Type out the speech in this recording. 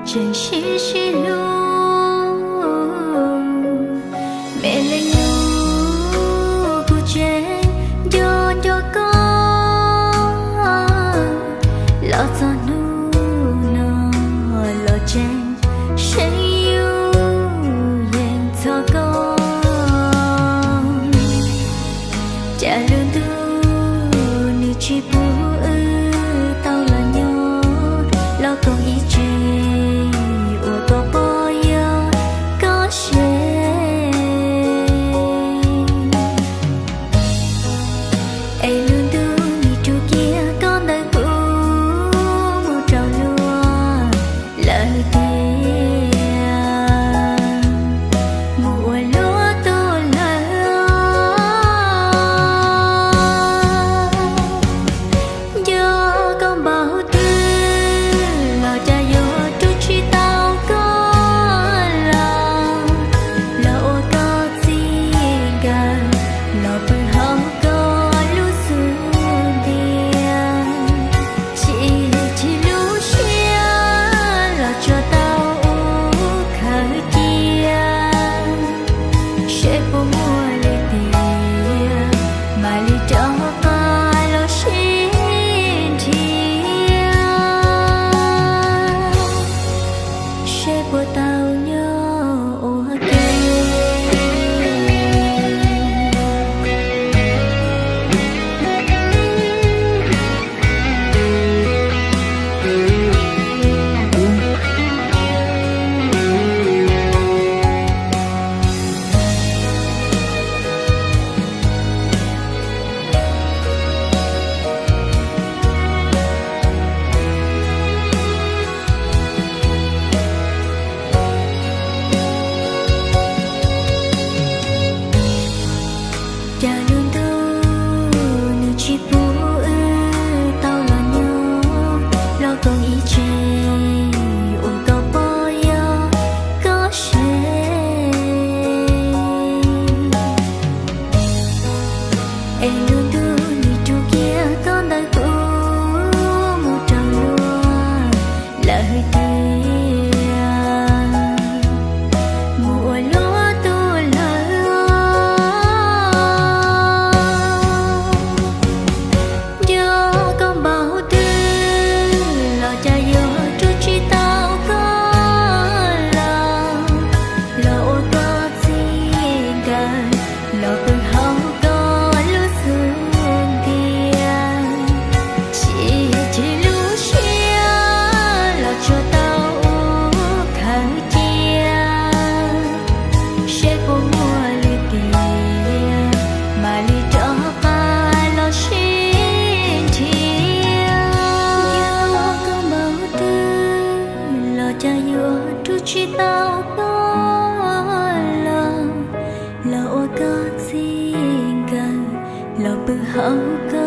Tseem sib sib hlub, me leej nus, kuv tseem nco nco koj. Los txog hnub no los tseem seev yus yeej txog koj. Cas lub ntuj nws tsis pub wb tau los nyob, los koom ib tse uas koj pom yog koj se. Es lub ntuj nws rub kiag koj ntawm kuv mus rau luag lawm tiag, mus ua luag tus lawm. Nco koj npaum twg los cas yuav rub tsis tau koj los, los ua koj txij nkawm, los pw hauv koj lub xub ntiag. Chim chim lub siab los tsuas tau ua khawv cia, seb puas muaj li tiag, mam li rov qab los sib nrhiav, seb puas tau nyob ua ke. Cas lub ntuj nws tsis pub wb tau los nyob, los koom ib tse uas koj pom yog koj se. Es lub ntuj nws rub kiag koj ntawm kuv mus rau luag lawm tiag, mus ua luag tus lawm. Nco koj npaum twg los cas yuav rub tsis tau koj los, los ua koj txij nkawm, los pw hauv koj lub xub ntiag. Chim chim lub siab los tsuas tau ua khawv cia, seb puas muaj li tiag, mam li rov qab los sib nrhiav. Nco koj npaum twg los cas yuav rub tsis tau koj los, los ua koj txij nkawm, los pw hauv koj